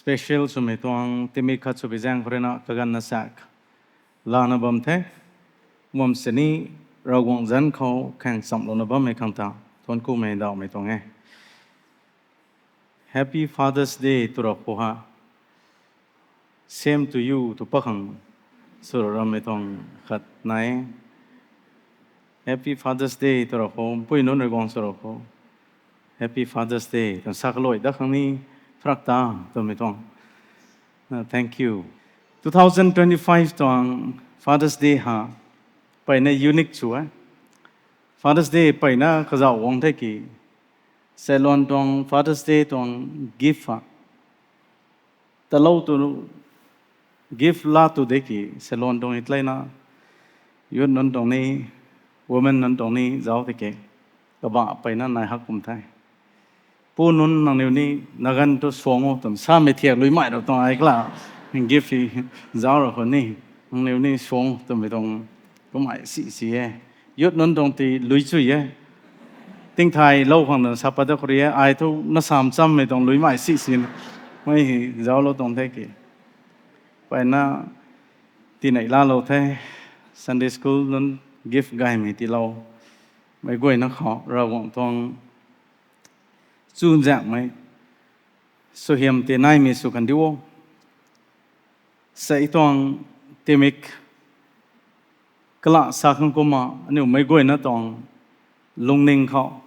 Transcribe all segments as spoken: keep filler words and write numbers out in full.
Special swmei tuang timik khat swbi zaeng khou ruina kaganv na sak lana bam the. Kumna sini Ravguangc zanc khou khaeng chamlouna bammei khang ta thuanc kumei ndauhmei tuang e. Happy Father's Day tw ra khou ha. Same to you tw pakhang swra rammei tuang khat nai. Happy Father's Day tw ra khou, pui nunc rui guang swra khou, Happy Father's Day twna sa kaluai dat khang ni pharak ta twmei tuang. Uh, thank you. Two thousand twenty-five tuang Father's Day ha, mpeyna unique sw e. Father's Day mpeyna kazauh guang the ki, salon tuang Father's Day tuang gift ha, talou tu gift la tu de ki, salon tuang e tleina, youth nunc tuang ni, women nunc tuang ni zauc tiki, kabah mpeyna nai hak kum the. Pu nunc nangniw ni naganv tu suang o twna samei thiak luimei rau tuang ai kala gift hei zauc ra khou ni, nangniw ni suang twmei tuang kummei si si e. Youth nunc tuang ti lui chui e. Tingthaylou khang na sa pat da khou rui e, ai thu na sam chammei tuang luimei si si na, mei hei zauclou tuang the ki. Mpeyna tinei laalou the, Sunday school nunc gift gaymei tiilou. Meic guayna khou Ravguangc tuang chuzaenghmei suaihiam tei naimei sw kan diu o. Sei tuang timik kala sa khang kumna aniu meic guayna tuang lungning khou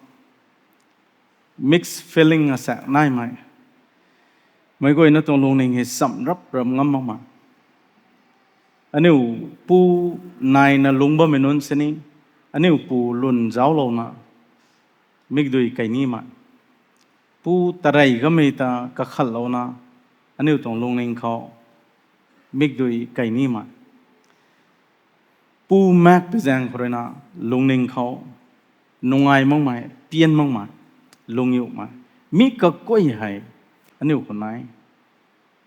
mixed feeling asaekc naimei. Meic guayna tuang lungning hei samrap rap ngam makmei. Aniu pu naina lungc bammei nunc sini, aniu pu lwn zauclouna mikdui kei nimei. Pu tarey kamei ta kakhatlouna aniu tuang lungning khou mikdui kei nimei. Pu maekpui zaeng khou ruina lungning khou nungai makmei, pian makmei, lungniumei, mi kakuay hei aniu khou nai.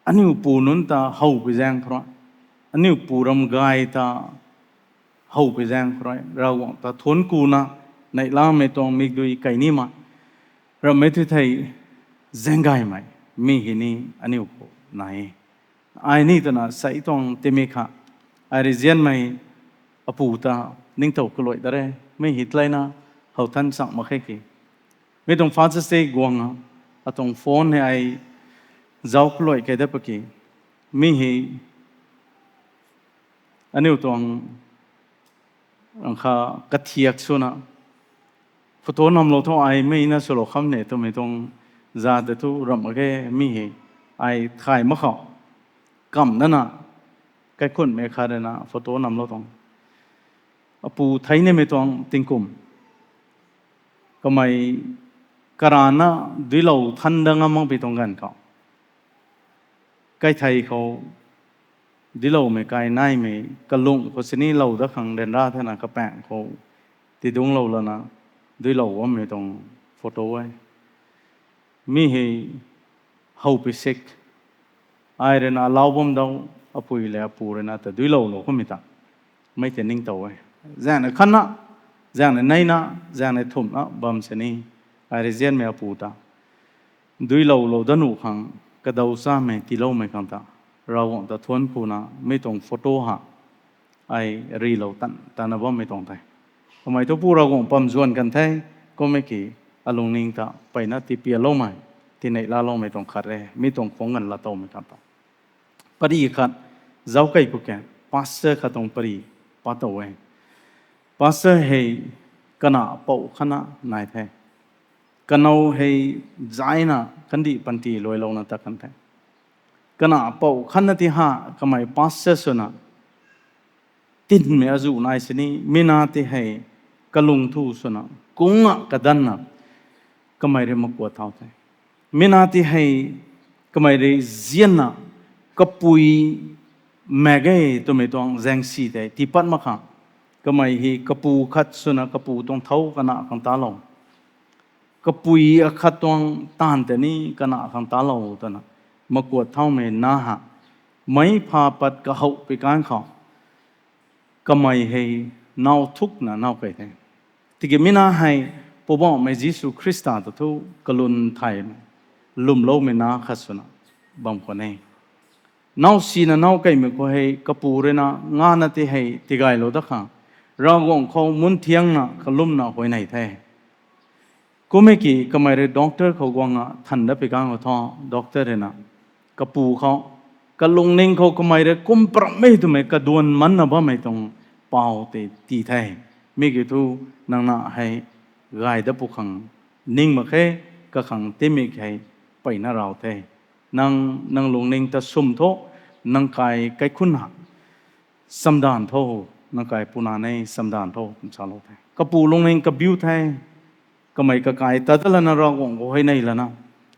Aniu pu nunc ta howpui zaeng khou rui, aniu pu ram gay ta howpui zaeng khou rui Ravguangc ta thuanc kuna neihlamei tuang mikdui kei nimei, rammei thu thei zaeng gaymei, mi hei ni aniu khou nai. Ai ni twna sei tuang timik kha, ai rui zianmei apu ta ningtow kaluai dat re, mi hei tleina how than chang mak khe ki. Mi tuang Father's Day guang a, atuang phone hei ai zauc kaluai kei dat paki. Mi hei aniu tuang rangkha kathiak swna photo namlou thu ai mei na swlou kham ne twmei tuang za tei thu ramh mak ge. Mi hei ai thay mak khou kamh nana kaikhunhmei khat ruina photo namlou tuang, apu thei nimei tuang tingkum kamei karana duilou than dat ngam makpui tuang ganv khou, kaithei khou duiloumei kai naimei kalung khou sini lou dat khang ryanra thena kapaeng khou tidungclou lana duilou bammei tuang photo e. Mi hei howpui sik, ai ruina lau bam dau, apui le apu ruina ta duiloulou kummei ta mei tei ningtow e. Zaengnei khatna, zaengnei neina, zaengnei thumhna bam sini, ai rui zianmei apu ta duiloulou dat nuh khang, kadaw chamei tiiloumei khang ta Ravguangc ta thuanc kuna mi tuang photo ha ai rilou tan tana bammei tuang the. Kamei thu Pu Ravguangc pam zuan kan the, kummei ki alungning ta mpeyna tipialoumei, tinei laaloumei tuang khat re, mi tuang khuang ganv laatowmei khang ta. Pari khat zauc kei khou ke, pastor khat tuang pari pat tow e. Pastor hei kana pouc khatna nai the. Kanow hei zaina kandih panty luailouna tat kan the. Kana pouc khatna ti ha kamei pastor swna tinmei azuh nai sini, mi na ti hei kalung thu swna, kungna kadanna kamei rui makuat thau the. Mi na ti hei kamei rui zianna kapui maek e twmei tuang zaengsi tei tiipat mak khang, kamei hei kapu khat swna kapu tuang thau kana khang talou, kapui akhat tuang taanv tei ni kana khang talou twna makuat thaumei na ha, meic pha pat kahowpui kan khou kamei hei naw thukna naw kei the. Tiki mi na hei Poubauhmei Jisu Khrista ta thu kalwn thay lwmloumei na khat swna, bam khwan e. Nau sina nau kaimei khou hei kapu rui na ngana tei hei tigaylou dat khang, Ravguangc khou mun thiangna kalumna huayney the. Kum e ki kamei rui doctor khou guang a than dat pi kang khou thu, doctor rui na kapu khou, kalungning khou kamei rui kum prammei twmei kaduan manna bammei tuang pau tei tii the. Mi kiu thu nang na hei gay dat pu khang ning mak khe, kakhang timik hei peyna raw the. Nang, nang lungning ta sum tho, nang kai kaikhunc ha samdanv tho, nang kai puna nei samdanv tho, kum salou the. Kapu lungning kabiu the, kamei kakai ta dat lana Ravguangc khou huayney lana,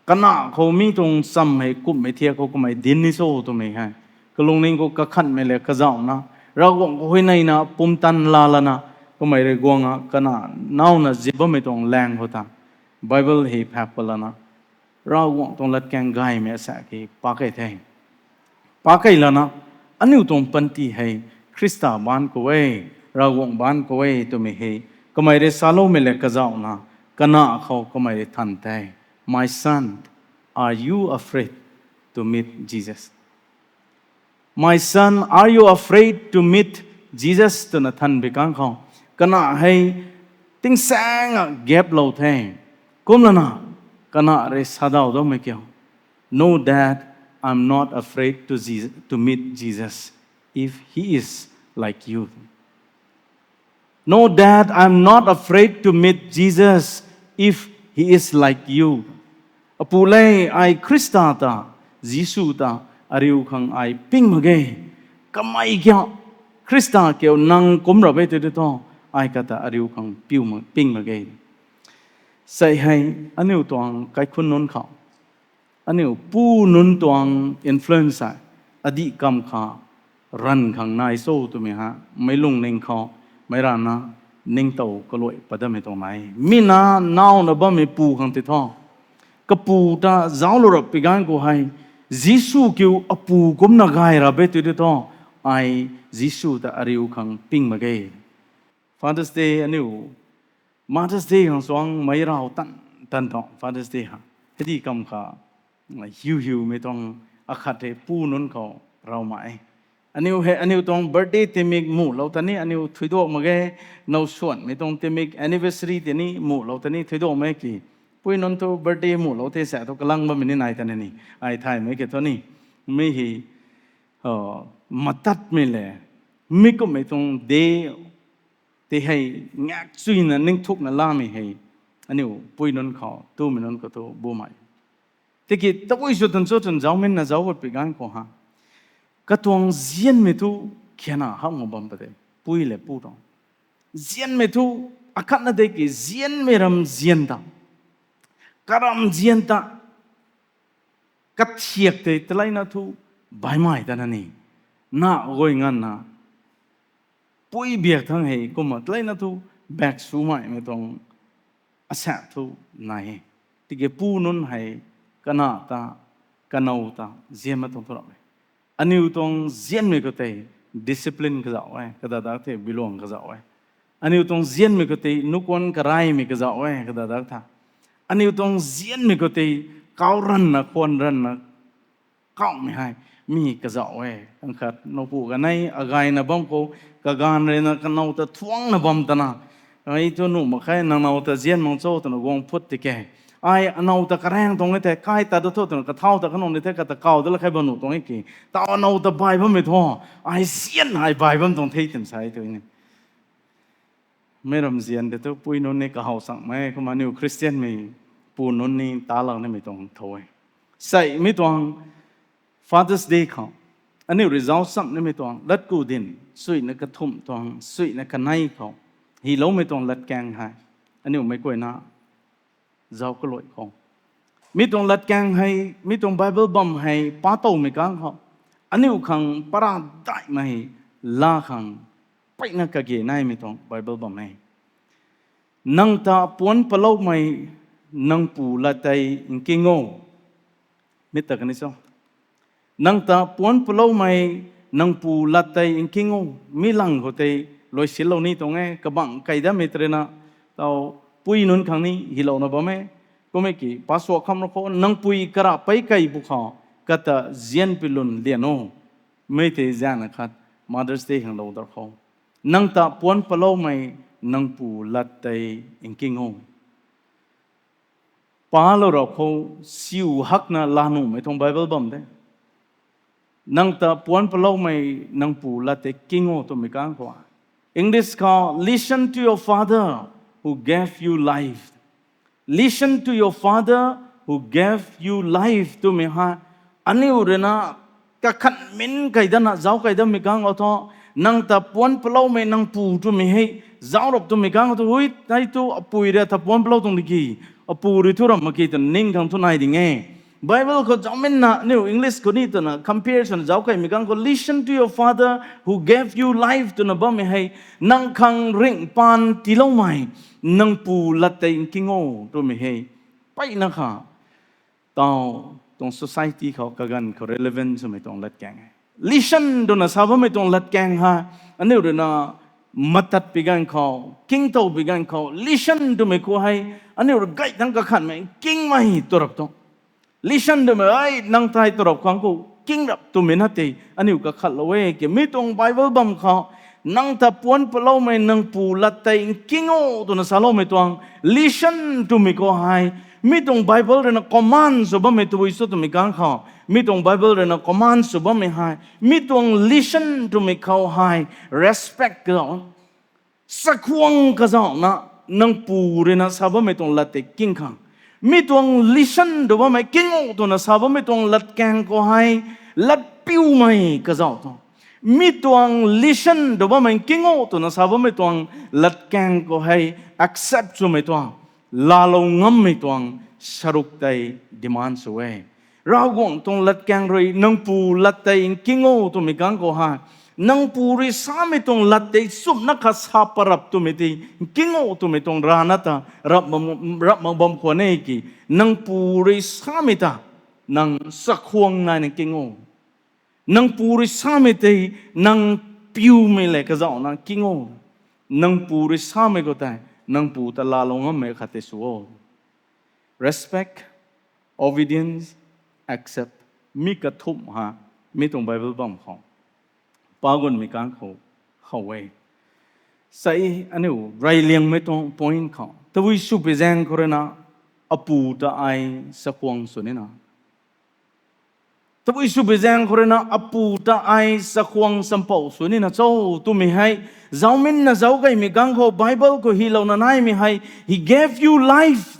kana khou mi tuang cham hei kumhmei thiak khou kamei dinc ni cho twmei hei kalungning khou kakhanmei le kazauhna, Ravguangc khou huayneyna pumtan laa lana, kamei rui guang a kana nauna zip bammei tuang laeng khou ta Bible hei phak pat lana, Ravguangc tuang latkaeng gaymei asaekc hei pakey the. Pakey lana, aniu tuang panty hei Khrista baanc khou e, Ravguangc baanc khou e twmei hei kamei rui saloumei le kazauhna, kana khou kamei rui than the, My son, are you afraid to meet Jesus? My son, are you afraid to meet Jesus? twna than bi kang khou, kana hei tingsaeng a gaplou the. Kumlana, kana rui sadaw daumei kiu, Know that I'm not afraid to, Jesus, to meet Jesus if he is like you. Know that I'm not afraid to meet Jesus if he is like you. Apu le, ai Khrista ta, Jisu ta, ariu khang ai ping mak ge. Kamei kia, Khrista kiu nang kum rap e tei tei thu, ai kata ariu khang piu mak, ping mak ge. Sei hei, aniu tuang kaikhunc nunc khou, aniu pu nunc tuang influence hei, adih kam kha, ranv khang nai cho twmei ha, meic lungning khou, meic rana, ningtow kaluai pat datmei tuang nai. Mi na, nauna bammei pu khang tei thu, kapu ta zauclou rap pi ganv khou hei, Jisu kiu apu kumcna gay rap e tei tei thu, ai Jisu ta ariu khang ping mak ge. Father's Day aniu, Mother's Day khang suang meic raw tan, tan tuang Father's Day ha. Hei di kam kha, hiu hiumei tuang akhat hei pu nunc khou raw mak e. Aniu hei, aniu tuang birthday timik muhlou ta ni, aniu thuiduak mak ge, now suanmei tuang timik anniversary tei ni muhlou ta ni thuiduak mak ki. Pui nunc thu birthday muhlou the sa thu kalang bammei ni nai ta ni, ai thaymei ki thu ni. Mi hei, matatmei le, mi kumhmei tuang day tei hei ngak chuyna ningthukna lamei hei, aniu pui nunc khou, tumei nunc khou thu bumei. Tiki tabui sw twn cho twn zauc minna zauc gut pi ganv khou ha, katuang nzianmei thu khiana hak mak bam pa de, pui le pu tuang. Nzianmei thu akhatna de ki nzianmei ram nzian ta, karam nzian ta, kathiak tei taleina thu baihmei ta na ni, na guay nganvna, pui biak thang hei kumna taleina thu bak swmeimei tuang asaekc thu nai e. Tiki pu nunc hei kana ta, kanow ta, nzian mak tuang thu rap e. Aniu tuang nzianmei khou tei discipline kazauh e, kadadak the biluang kazauh e. Aniu tuang nzianmei khou tei nukuan karaimei kazauh e, kadadak tha. Aniu tuang nzianmei khou tei kau ranvna, khwan ranvna, kauhmei hei, mi kazauh e. Kang khat nowpu kanei agayna bam khou, kaganv rui na kanow ta thuangcna bam tana, ai thu nuh mak khe, nang now ta nzian mak cho twna guang phut tike, ai anow ta karaeng tuang e the, kai ta da thu twna kathau ta kanung ni the, kata kau da la khe bam nuh tuang e ki. Tau anow ta bai bammei thu, ai nzian ai bai bam tuang the twna sa e tw ni. Meic ram nzian de thu pui nunc ni kahaw changmei, kumna aniu Christianmei pu nunc ni talou nimei tuang thow e. Sei mi tuang Father's Day khou, aniu rui zauc cham nimei tuang latku din, suina kathumh tuang, suina kanei khou, hyloumei tuang latkaeng hei, aniu meic guayna zauc kaluai khou, mi tuang latkaeng hei, mi tuang Bible bam hei patowmei kang khou, aniu khang para daihmei la khang, peyna kage naimei tuang Bible bam e. Nang ta puanc paloumei nang pu lat tei nking o. Mi ta kani cho. Nang ta puanc paloumei nang pu lat tei nking o. Mi lang khou tei luaisinlou ni tuang e, kabangc kei datmei tei rui na, tau pui nunc khang ni hylouna bam e. Kum e ki, pasuak kham ra khou, nang pui karapei kei bu khou, kata zianpui lun lian o. Mei tei zaengna khat Mother's Day khang lou dar khou, nang ta puanc paloumei nang pu lat tei nking o. Palou rau khou siu hakna laa nuhmei tuang Bible bam de. Nang ta puanc paloumei nang pu lat tei nking o twmei kang khou, English khou, Listen to your father who gave you life. Listen to your father who gave you life twmei hei, aniu rui na kakhan min kai dana zauc kai damei kang khou thu, nang ta puanc paloumei nang pu twmei hei zauc rap twmei kang khou thu, hui tei tu apui rui ta puanc palou tuang di ki, apu rui thu ram mak ki twna ning khang thu nai ding e. Bible khou zauc minna aniu English khou ni twna compare swna zauc kaimei kang khou, Listen to your father who gave you life twna bammei hei, nang khang ringh paan tiiloumei nang pu lat tei nking o twmei hei, mpeyna kha tau tuang society khou kaganv khou relevant swmei tuang latkaeng e. Listen twna sa bammei tuang latkaeng hei, aniu rui na matat pi ganv khou, kingtow pi ganv khou, listen twmei khou hei, aniu rui gay thangc kakhanmei nkingmei tw rap tuang. Listen twmei hei nang tei tw rap khang khou king rap twmei na tei aniu kakhatlou e ki. Mi tuang Bible bam khou, nang ta puanc paloumei nang pu lat tei nking o twna saloumei tuang listen twmei khou hei, mi tuang Bible rui na command sw bammei tabui sw twmei kang khou, mi tuang Bible rui na command sw bammei hei, mi tuang listen twmei khou hei, respect kazauh, chakhwang kazauhna, nang pu rui na sa bammei tuang lat tei king khang. Mi tuang listen tw bammei king o twna sa bammei tuang latkaeng khou hei, latpiumei kazauh tuang. Mi tuang listen tw bammei king o twna sa bammei tuang latkaeng khou hei, accept swmei tuang, laalou ngammei tuang saruk tei demand sw e. Ravguangc tuang latkaeng rui nang pu lat tei nking o twmei kang khou hei, nang pu rui samei tuang lat tei chumna khat sa parap twmei tei nking o twmei tuang rana ta rap mak, rap mak bam khwan e ki. Nang pu rui samei ta nang chakhwang naina nking o. Nang pu rui samei tei nang piumei le kazauhna nking o. Nang pu rui samei khou tei nang pu ta laalou ngammei khat tei sw o. Respect, obedience, accept. Mi kathumh ha, mi tuang Bible bam khou, pagunmei kang khou, how e. Sai aniu reyliangmei tuang point khou, tabui sw pi zaeng khou rui na, apu ta ai chakhwang sw nina. Tabui sw pi zaeng khou rui na, apu ta ai chakhwang champouh sw nina cho twmei hei, zauc minna zauc kaimei kang khou Bible khou hylouna naimei hei, He gave you life.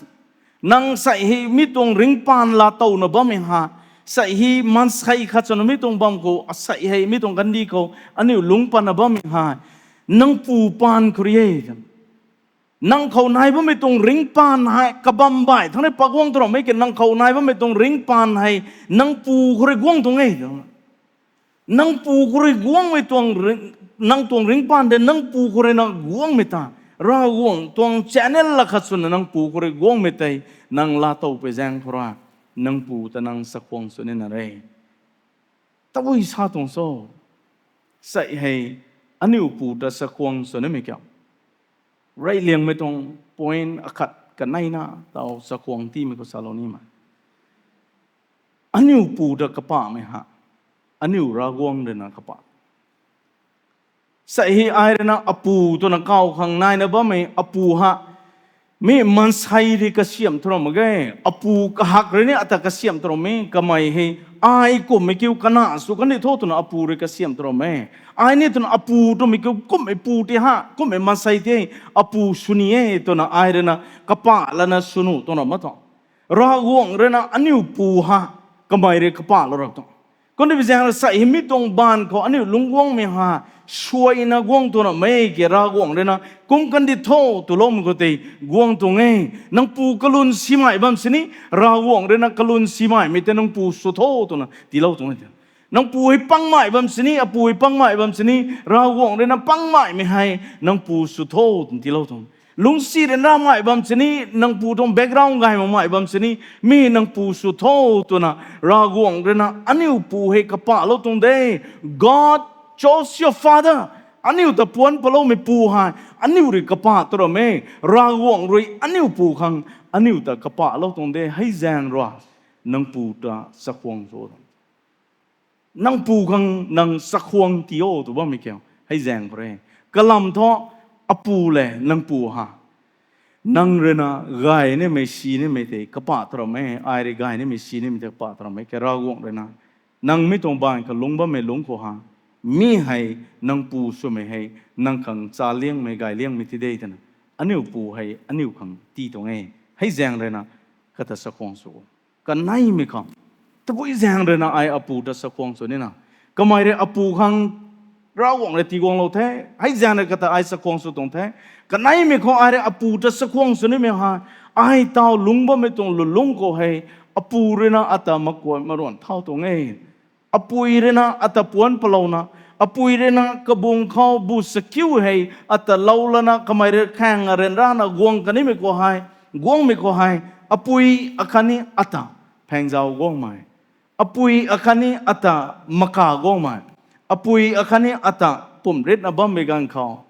Nang sai hei mi tuang ringcpaan laatowna bammei ha, sai hei maansei khat swna mi tuang bam khou, sai hei mi tuang kandih khou aniu lungc patna bammei ha, nang pu paan khou rui e. Nang khou nai bammei tuang ringcpaan hei kabam baih thangc ni paguang tw ramei ki, nang khou nai bammei tuang ringcpaan hei nang pu khou rui guang tuang e. Nang pu khou rui guangmei tuang ring-, nang tuang ringcpaan tei nang pu khou rui na guangmei ta, Ravguangc tuang channel la khat swna nang pu khou rui guangmei tei nang laatow pui zaeng khou rui, nang pu ta nang chakhwang sw nina re. Tabui sa tuang cho? Sai hei aniu pu ta chakhwang sw nimei kiu, reyliangmei tuang point akhat kaneina taw chakhwang tiimei khou salou nimei, aniu pu ta kapahmei ha, aniu Ravguangc rui na kapah. Sai hei ai rui na apu twna kaw khang naina bammei apu ha, mi maansei rui kasiamh tw ram mak ge. Apu kahak rui ni ata kasiamh tw ram e, kamei hei, ai kumhmei kiu kana sw kan di tho twna apu rui kasiamh tw ram e. Ai ni twna apu twmei kiu kumhmei pu ti ha, kumhmei maansei ti, apu sw ni e twna ai rui na kapah lana sw nuh tuang ram mak tuang. Ravguangc rui na aniu pu ha, kamei rui kapahlou rap tuang. Kumna pi zaeng rui sai hei mi tuang baanv khou aniu lungc guangmei ha, suaina guang tuang ramei ki, Ravguangc rui na kum kan di tho twloumei khou tei guang tuang e. Nang pu kalun simei bam sini, Ravguangc rui na kalun simeimei tei nang pu sw tho twna tiilou tuang e. Nang pu hei pangmei bam sini, apu hei pangmei bam sini, Ravguangc rui na pangmeimei hei nang pu sw tho twna tiilou tuang. Lungcsi ryanramei bam sini, nang pu tuang background gay makmei bam sini, mi nang pu sw tho twna Ravguangc rui na aniu pu hei kapahlou tuang de. God chose your father. Aniu ta puanc paloumei pu hei aniu rui kapah tw ram e. Ravguangc rui aniu pu khang aniu ta kapahlou tuang de. Hei zaeng rui nang pu ta chakhwang sw tuang. Nang pu khang nang chakhwang ti o tw bammei kiu hei zaeng khou re. Kalam thu, apu le nang pu ha, nang rui na gay nimei si nimei tei kapah ta ram e, ai rui gay nimei si nimei tei kapah ta ram e, ke Ravguangc rui na nang mi tuang baanv kha lungc bammei lungc khou ha, mi hei nang pu swmei hei nang khang cha liangmei gay liangmei ti de twna aniu pu hei aniu khang ti tuang e. Hei zaeng rui na kata chakhwang sw, kaneimei khou, tabui zaeng rui na ai apu ta chakhwang sw nina, kamei rui apu khang Ravguangc rui tiguanglou the, hei zaeng rui kata ai chakhwang sw tuang the. Kaneimei khou ai rui apu ta chakhwang sw nimei hei, ai taw lungc bammei tuang lulungc khou hei, apu rui na ata makuat maruan thau tuang e. Apui rui na ata puanc palouna, apui rui na kabung khou bu sakiu hei ata lou lana kamei rui khaeng ryanrana guang kanimei khou hei, guangmei khou hei, apui akhatni ata phaengzau guangmei, apui akhatni ata maka guangmei, apui akhatni ata pumritna bammei ganv khou,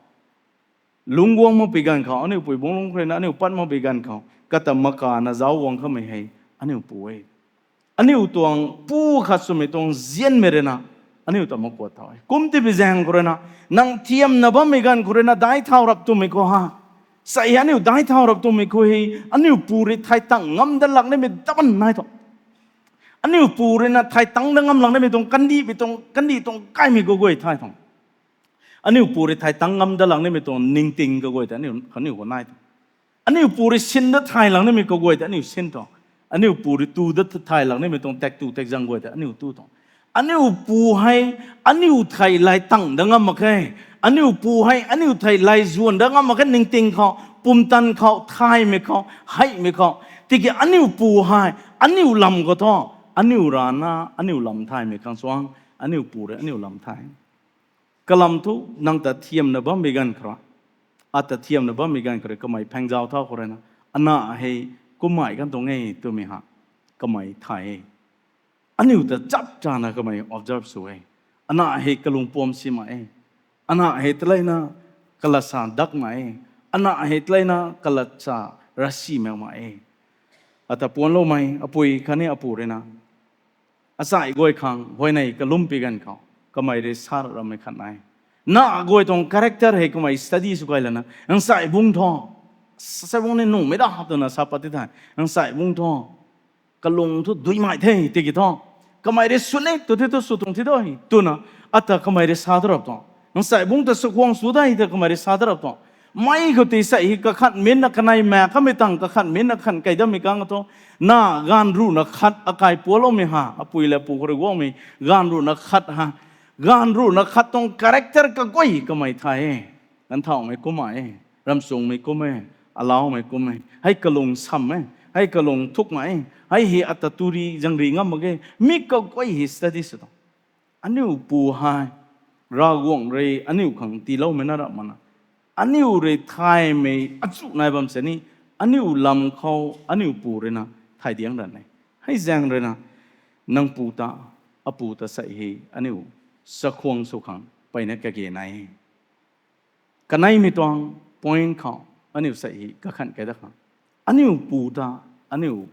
lungc guang makpui ganv khou, aniu pui bungc lungc khou rui na aniu pat makpui ganv khou, kata makana zauc guang kamei hei aniu pu e. Aniu tuang pu khat swmei tuang nzianmei rui na aniu ta makuat thau e. Kum tipui zaeng khou rui na, nang thiamna bammei ganv khou rui na daic thau rap twmei khou ha, sa hei aniu daic thau rap twmei khou hei, aniu pu rui thay tang ngam dat lak nimei daban nai thu, aniu pu rui na thay tang dat ngam lak nimei tuang kandihmei tuang kandih tuang kaimei kaguay thay thu, aniu pu rui thay tang ngam dat lak nimei tuang ningting kaguay tei aniu khou nai thu, aniu pu rui sin dat thay lak nimei kaguay tei aniu sin thu, aniu pu rui tu dat thay lak nimei tuang tak tu tak zang guay tei aniu tu thu, aniu pu hei aniu thei lay tang dat ngam mak khe. Aniu pu hei aniu thei lay zuan dat ngam mak khe, ningting khou, pumtan khou, thaymei khou, heimei khou. Tiki aniu pu hei aniu lam khou thu, aniu rana aniu lam thaymei khang suang, aniu pu rui aniu lam thay. Kalam thu, nang ta thiamna bammei ganv khou rui, ata thiamna bammei ganv khou rui kamei phaengzau thau khou rui na, ana hei kummei kan tuang e twmei ha, kamei thay e. Aniu ta chap chana kamei observe sw e. Ana hei kalung puam si mak e. Ana hei taleina kalatsa dak mak e. Ana hei taleina kalatsa rasi mak mak e. Ata puancloumei apui khatni apu rui na, achai guay khang huayney kalumpui ganv khou, kamei rui sa rammei khat nai. Na guay tuang character hei kamei study sw kai lana, nang sai bungc thu, sai bungc ni nungmei da twna sa pat ti the. Nang sai bungc thu, kalung thu duimei the tiki thu, kamei rui sw ni tu the thu sw tuang thi doi twna, ata kamei rui sa ta rap tuang. Nang sai bungc ta chakhwang sw dai ta kamei rui sa ta rap tuang. Mei khou ti sa hei kakhat minna kanei mak kamei tang kakhat minna khan kei dammei kang thu, na gaanv ruhna khat akai pualoumei ha, apui le pu khou rui guangmei gaanv ruhna khat ha, gaanv ruhna khat tuang character kaguay kamei thay e. Ganvthaumei kum e, ramchungmei kum e, alaumei kum e, hei kalung sam e, hei kalung thukmei e, hei hei ata turi zangri ngam mak ge, mi kaguay hei study sw tuang. Aniu pu hei, Ravguangc rui aniu khang tiiloumei na rap mana, aniu rui thaymei achu nai bam sini, aniu lam khou aniu pu rui na thay diang ran e. Hei zaeng rui na, nang pu ta, apu ta sa hei aniu chakhwang sw khang mpeyna kage nai e. Kaneimei tuang point khou aniu sa hei kakhan kei dat khang, aniu pu ta, aniu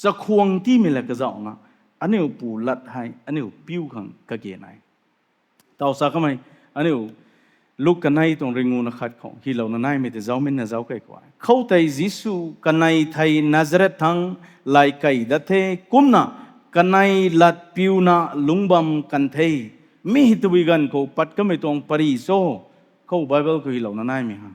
chakhwang tiimei la kazauhna, aniu pu lat hei aniu piu khang kage nai. Taw sa kamei, aniu Luk kanei tuang ringngu na khat khou hylouna naimei tei zauminna zauc kei khou, khoutei Jisu kanei thei Nazaret thangc lay kei dat the, kumna kanei lat piuna lungc bam kan the. Mi hei tabui ganv khou pat kamei tuang pary cho? Khou Bible khou hylouna naimei ha,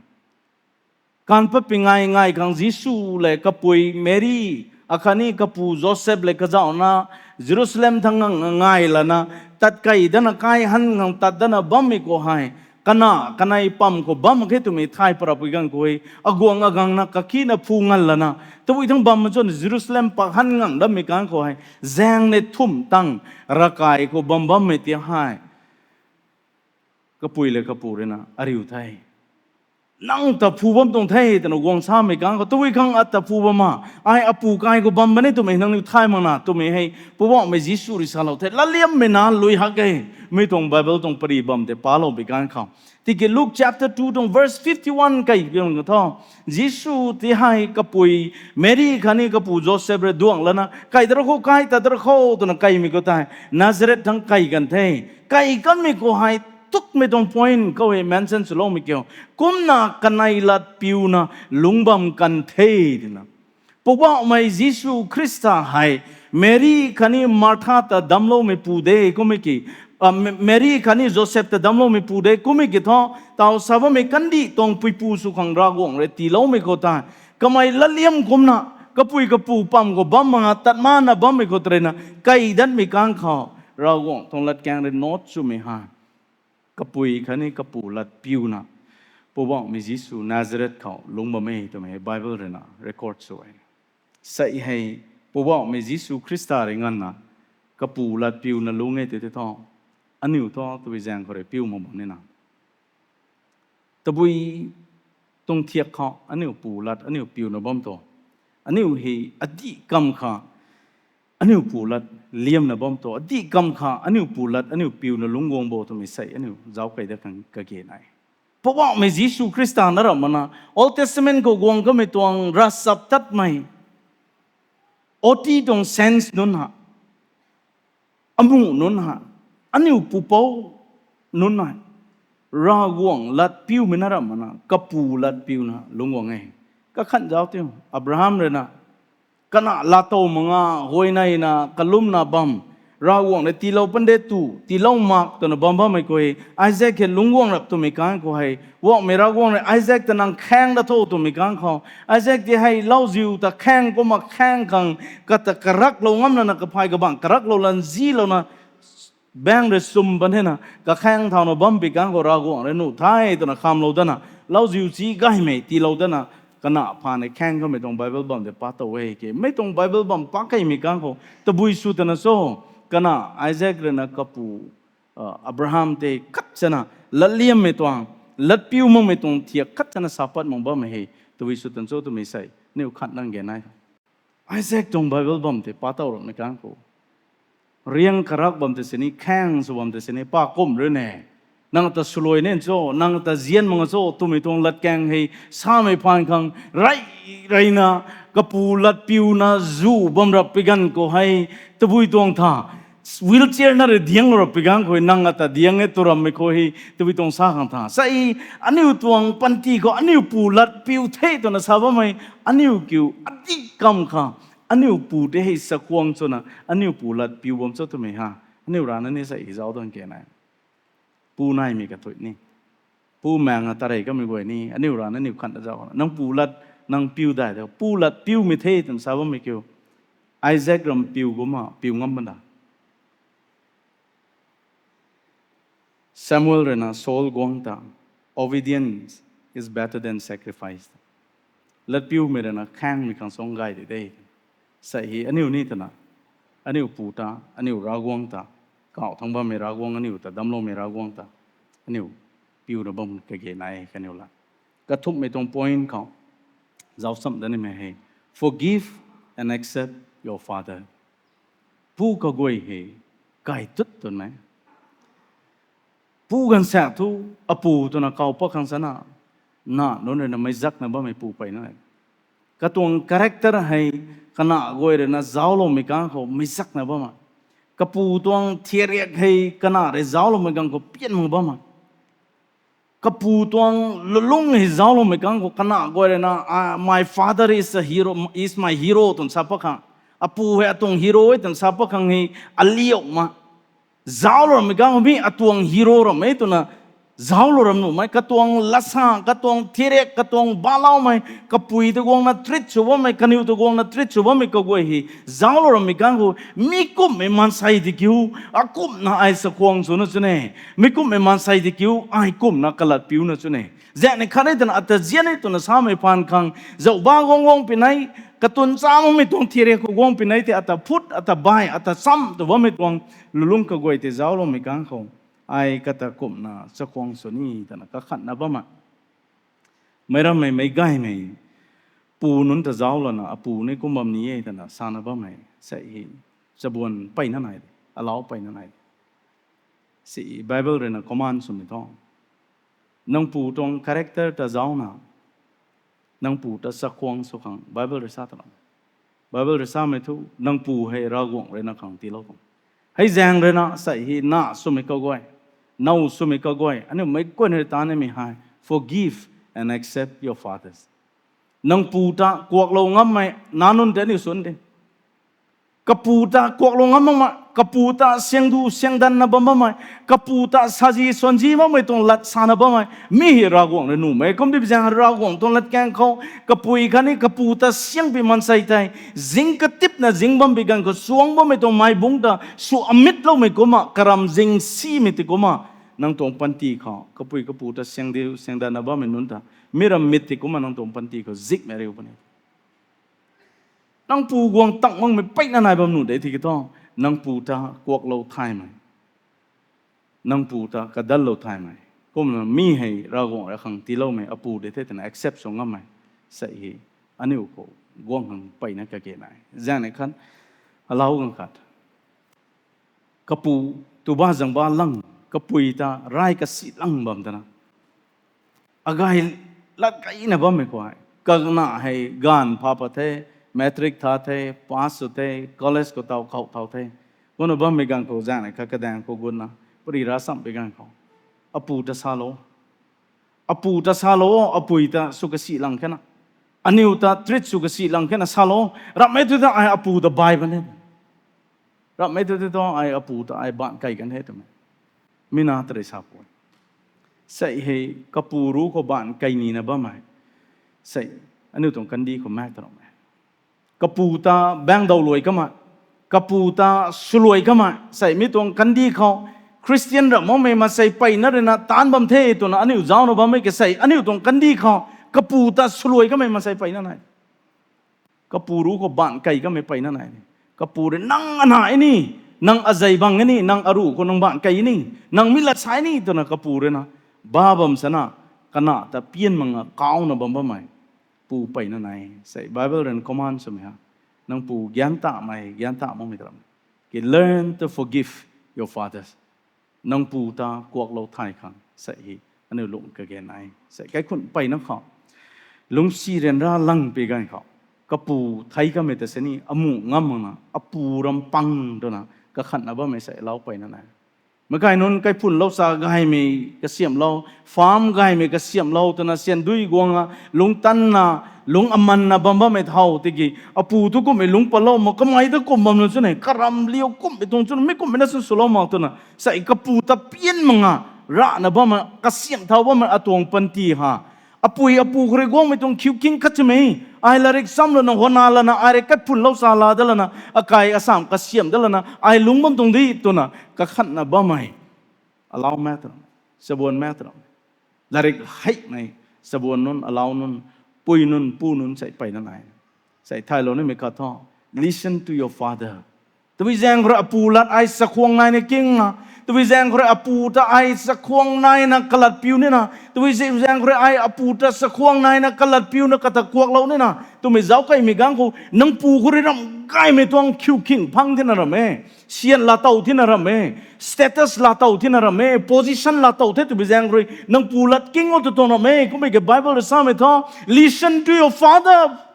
kaanv patpui ngai ngai khang Jisu le kapui Meri, akhatni kapu Josep le kazauhna Jerusalem thangc ngang ngai lana, tat kei dana kai han ngang tat dana bammei khou hei, kana kanei pam khou bam khe twmei thay parapui ganv khou hei, aguang agangna kakina phu ngal lana, tabui thangc bam chwn Jerusalem pak han ngang dammei kang khou hei, zaeng ni thumh tang ravkai khou bam bammei ti hei, kapui le kapu rui na ariu the. Nang ta phu bam tuang the twna guang samei kang khou, tabui khang ata phu bam a, ai apu kai khou bam bam e twmei nangniw thay makna twmei hei Poubauhmei Jisu rui salou the. Latliammei na lui hak e, mi tuang Bible tuang pary bam tei palou bi kang khou. Tiki Luke chapter two tuang verse fifty one kai biang ka tho. Jisu ti hei kapui Mary khatni kapu Joseph rui duang lana, kai dara khou, kai ta dara khou twna kaimei khou tei, Nazareth thangc kai kan the. Kai kanmei khou hei tukmei tuang point khou hei mention swloumei kiu. Kumna kanei lat piuna lungc bam kan the, twna. Poubauhmei Jisu Khrista hei Mary khatni Martha ta damcloumei pu de kummei ki, a, M-, Mary khatni Joseph ta damcloumei pu de kummei ki thu, taw sa bammei kandih tuang puipu sw khang Ravguangc rui tiiloumei khou tei, kamei latliam kumna, kapui kapu pam khou bam mak a, tat mana bammei khou tei ruina, kai datmei kang khou, Ravguangc tuang latkaeng rui not swmei hei kapui khatni kapu lat piuna, Poubauhmei Jisu Nazareth khou lungc bam e twmei Bible ruina record sw e. Sei hei, Poubauhmei Jisu Khrista rui nganvna, kapu lat piuna lungc e tei tei thu, aniu thu tabui zaeng khou rui piu mak bam nina. Tabui tuang thiak khou aniu pu lat aniu piuna bam tu. Aniu hei adih kam kha aniu pu lat liamna bam tu. Adih kam kha aniu pu lat aniu piuna lungc guang bo twmei sei aniu zauc kei dat khang kage nai. Poubauhmei Jisu Khrista na ramh mana, Old Testament khou guang kamei tuang ravchaptatmei, oti tuang sense nunc ha, amuh nunc ha, aniu pupouc nunc ha, Ravguangc lat piumei na ramh mana, kapu lat piuna lungc guang e. Kakhan zauc tiu, Abraham ruina, kana laatow mak nga, huayneina kalumna bam, Ravguangc rui tiilou pande tu, tiilou mak twna bam bammei khou hei, Isaac hei lungc guang rap twmei kang khou hei, Poubauhmei Ravguangc rui Isaac ta nang khaeng da tho twmei kang khou, Isaac ti hei lauziu ta khaeng kumna khaeng khang, kata karaklou ngam lana kaphay kabangc karaklou lan zilouna, baeng rui sum pan hena, kakhaeng thauna bam bi kang khou Ravguangc rui nuh the twna khamlou dana, lauziu chi gaymei tiilou dana, kana phaan ni khaeng kamei tuang Bible bam tei pa tow e ke. Mei tuang Bible bam pa keymei kang khou, tabui sw twna cho, kana Isaac ruina kapu, a, Abraham tei khat chana, latliammei tuang, lat piu makmei tuang thiak khat chana sa pat mak bammei hei, tabui sw twna cho twmei sei, aniu khat nang ge nai. Isaac tuang Bible bam tei pa tow ramhmei kang khou, riang karak bam tei sini, khaeng sw bam tei sini, pa kum rui ne, nang ta swluai nen cho, nang ta zian mak cho twmei tuang latkaeng hei samei phaan khang, rey reyna, kapu lat piuna zu bam rap pi ganv khou hei, tabui tuang tha, wheelchair na rui dianglou rap pi ganv khou hei, nang ata diang e tw rammei khou hei, tabui tuang sa khang tha. Sei, aniu tuang panty khou aniu pu lat piu the twna sa bammei, aniu kiu adih kam kha, aniu pu tei hei chakhwang chwna, aniu pu lat piu bam cho twmei ha, aniu rana ni sei zauc dan ke nai. Pu naimei kathuic ni, pu maeng a tarey kamei guay ni, aniu rana aniu khat na zauc, nang pu lat, nang piu dai de, pu lat piumei the twna sa bammei kiu, Isaac ram piu kumna piu ngam bam da. Samuel ruina Saul guangc ta, Obedience is better than sacrifice. Latpiumei ruina khaengmei khang suang gay di de. Sei hei aniu ni twna, aniu pu ta, aniu Ravguangc ta, kauh thangc bammei Ravguangc, aniu ta damcloumei Ravguangc ta, aniu piuna bam kage nai kaniw la. Kathumhmei tuang point khou, zauc cham da nimei hei, Forgive and accept your father. Pu kaguay hei, kai tut twmei. Pu ganv saek thu, apu twna kauc pat khang sana, na nunc ruina meic zakna bammei pu peyna. Katuang character hei, kana guay ruina zaucloumei kang khou meic zakna bam a. Kapu tuang thiariak hei, kana rui zaucloumei kang khou pian mak bam a. Kapu tuang lulung hei zaucloumei kang khou kana guay ruina, ah, my father is a hero, is my hero twna sa pat khang. Apu hei atuang hero e twna sa pat khang hei, aliu ma. Zauclou rammei kang khou mi atuang hero rammei twna zauclou ram nuhmei, katuang latsa, katuang thiariak, katuang baloumei, kapui ta guangna treat sw bammei, kaniw ta guangna treat sw bammei kaguay hei, zauclou rammei kang khou, mi kumhmei maansei di kiu, akumhna ai chakhwang swna chune, mi kumhmei maansei di kiu, ai kumhna kalat piuna chune. Zaeng ni khat e twna ata zian e twna samei phaan khang, zauc ba guang guang pinei, katun cha makmei tuang thiariak khou guang pinei tei ata phut, ata bai, ata cham tw bammei tuang lulung kaguay tei zaucloumei kang khou, ai kata kumhna chakhwang sw ni twna kakhatna bam a. Meic rammei meic gaymei pu nunc ta zauc lana apu ni kum bam ni e twna sana bammei sei hei chabuan peyna nai de, alau peyna nai de. Si Bible rui na command swmei thu, nang pu tuang character ta zaucna nang pu ta chakhwang sw khang Bible rui sa ta lam. Bible rui samei thu nang pu hei Ravguangc rui na khang tiilou tuang. Hei zaeng rui na sei hei na swmei kaguay, now swmei kaguay aniu meic guay rui ta nimei hei forgive and accept your fathers. Nang pu ta kuaklou ngammei nac nunc tei aniu swn de. Kapu ta kuaklou ngam makmei, kapu ta syang du syang danna bam bammei, kapu ta sazi swanzi makmei tuang lat sana bammei mi hei Ravguangc rui nuhmei. Kumdi zaeng Ravguangc tuang latkaeng khou kapui khatni kapu ta syangpui maansei tei zing katipna zing bam bi ganv khou suang bammei tuang maibungc ta sw amitloumei kumna karam zing simei ti kumna nang tuang panty khou kapui kapu ta syang di syang danna bammei nunc ta mi ram mit ti kumna nang tuang panty khou zikmei riu puni. Nang pu guang tang makmei peyna nai bam nuh de tiki thu, nang pu ta kuaklou thaymei, nang pu ta kadallou thaymei, kumna mi hei Ravguangc rui khang tiiloumei apu de the twna accept sw ngammei sei hei aniu khou guang khang peyna kage nai. Zaeng ni khat, alau ganv khat, kapu tuba zangba lang, kapui ta rai kasi lang bam tana agay lat keyna bammei khou hei, kakna hei gaanv pha pat the, matric tha the, pass sw the, college khou taw khou thau the, kumna bammei ganv khou zaeng ni khat kadaeng khou gutna pari ra samh bi ganv khou, apu ta salou, apu ta salou, apui ta sw kasi lang khe na, aniu ta treat sw kasi lang khe na salou, ramhmei tu ta ai apu ta bai ban e, ramhmei tu tu ai apu ta ai baanc key kan he twmei mi na ta rui sa pui. Sei hei kapu ruc khou baanc key nina bammei sei aniu tuang kandih khou maek ta ramhmei, kapu ta baengdaw luai kamei, kapu ta swluai kamei sei mi tuang kandih khou Khristian ramh makmei maansei peyna rui na taanc bam the twna aniu zaucna bammei ke sei aniu tuang kandih khou kapu ta swluai kamei maansei peyna nai. Kapu ruc khou baanc key kamei peyna nai ni, kapu rui nang ana ni, nang azei bang ni, nang aruc khou nang baanc key ni, nang mi lat sai ni twna kapu rui na ba bam sana, kana ta pian manga kauna bam bammei pu peyna nai. Sei Bible rui command swmei ha, nang pu gyan tamei gyan ta makmei ta ram ki learn to forgive your fathers. Nang pu ta kuaklou thay khang sei hei aniu lung kage nai. Sei kaikhunc peyna khou lungcsi ryanra lang pi ganv khou kapu thei kamei ta sini amu ngam makna apu ram pang twna kakhatna bammei sei lau peyna nai. Meic kai nunc kaiphunlou sa gaymei kasiamhlou, farm gaymei kasiamhlou twna syan dui guangna lungc tanna lungc amanna bam bammei thau tiki apu tu kumhmei lungc patlou mak kamei ta kum bam nunc chwn e, karam liu kumhmei tuang chwn mi kumhmei na chwn swlou mak twna sei kapu ta pian manga rahna bammei kasiamh thau bammei atuang panty ha. Apui apu khou rui guangmei tuang khiu king khat chimei, ai larik cham lana hwana lana ai rui kaiphunlou sa la da lana akai asamh kasiamh da lana ai lungc bam tuang di twna kakhatna bammei alau maek ta ram, chabuan maek ta ram, larik heimei chabuan nunc, alau nunc, pui nunc, pu nunc sei peyna nai. Sei thaylou nimei khat thu, listen to your father. Tabui zaeng khou rui apu lat ai chakhwang naina king a, tabui zaeng khou rui apu ta ai chakhwang naina kalat piu nina, tabui zaeng khou rui ai apu ta chakhwang naina kalat piuna kata kuaklou nina twmei zauc kaimei ganv khou nang pu khou rui ramh gaymei tuang khiu khing phang thina ram e, syan laatow thina ram e, status laatow thina ram e, position laatow the twmei zaeng khou rui nang pu lat king o tw tuang ram e. Kummei ke Bible rui samei thu, listen to your father.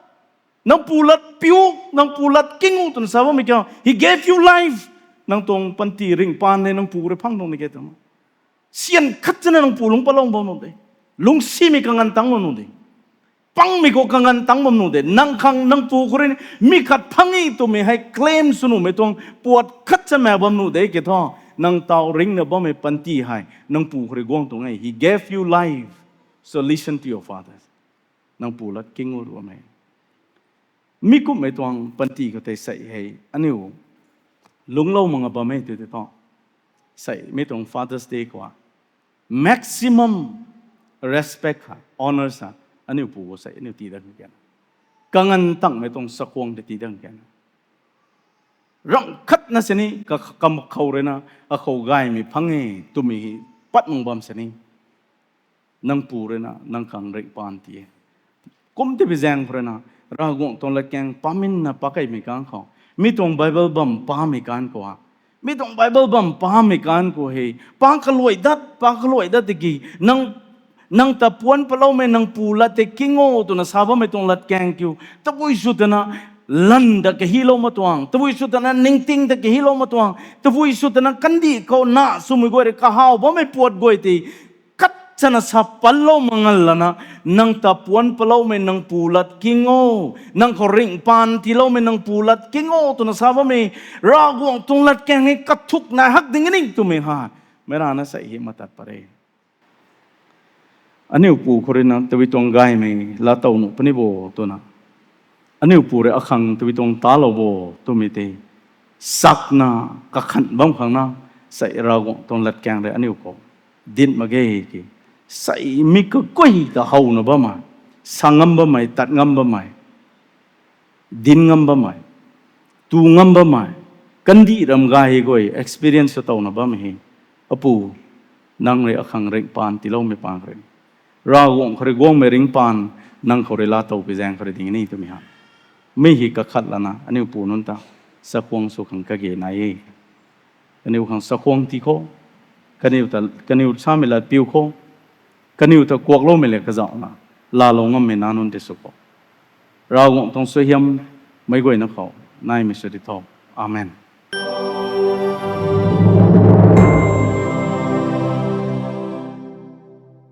Nang pu lat piu, nang pu lat king o twna sa bammei kiu, he gave you life. Nang tuang panty ringh paan le nang pu rui phang tuang ni ke twna syan khat chana nang pu lungc patlou bam nuh de, lungcsimei kanganv tang bam nuh de, pangmei khou kanganv tang bam nuh de, nang khang nang pu khou rui mi khat phang e twmei hei claim sw nuhmei tuang puat khat cha maek bam nuh de ke thu, nang taw ringcna bammei panty hei nang pu khou rui guang tuang e. He gave you life, so listen to your father. Nang pu lat king o twmei mi kumhmei tuang panty khou tei sei hei aniu lungclou manga bam e tw tei thu, sei mi tuang Father's Day khou maximum respect ha, honor sa, aniu pu khou sei aniu tii dat kan, kanganv tangmei tuang chakhwang tei tii dat kan, ramh khatna sini ka kam khou rui na akhou gaymei phang e twmei hei pat mang bam sini Nang pu rui na nang khang ringh paan ti e. Kum tei bi zaeng khou rui na, Ravguangc tuang latkaeng paminna pakeimei kan khou, mi tuang Bible bam pamei kan khou ha, mi tuang Bible bam pamei kan khou hei, pa kaluai dat, pa kaluai dat tiki, nang, nang ta puanc paloumei nang pu lat tei king o twna sa bammei tuang latkaeng kiu, tabui sw tana, lan da kahilou ma tuang, tabui sw tana ningting da kahilou ma tuang, tabui sw tana kandih khou na swmei guay rui kahaw bammei puat guay tei, kat chana sa panlou mangal lana, nang ta puanc paloumei nang pu lat king o, nang khou ringh paan tiiloumei nang pu lat king o twna sa bammei, Ravguangc tuang latkaeng hei kathuk nai hak ding ni twmei ha, meic rana sei hei matat pat re. Aniu pu khou rui na tabui tuang gaymei laatow nuh puni bo twna, aniu pu rui akhang tabui tuang talou bo twmei tei, sakna, kakhan bam khang na, sei Ravguangc tuang latkaeng rui aniu khou dinc mak ge ki, sei mi kakuai ta howna bammei, sa ngam bammei, tat ngam bammei, dinc ngam bammei, tu ngam bammei, kandih ram gay guay experience sa towna bammei hei, apu, nang rui akhang ringh paan tiiloumei paan khou rui, Ravguangc khou rui guangmei ringh paan, nang khou rui laatow pi zaeng khou rui ding ni twmei ha, mi hei kakhat lana aniu pu nunc ta chakhwang sw khang kage nai e. Kaniw khang chakhwang ti khou, kaniw ta, kaniw samei lat piu khou, kaniw ta kuakloumei le kazauhna, laalou ngammei nac nunc tei sw khou, Ravguangc tuang suaihiam meic guayna khou naimei sw di tho. Amen.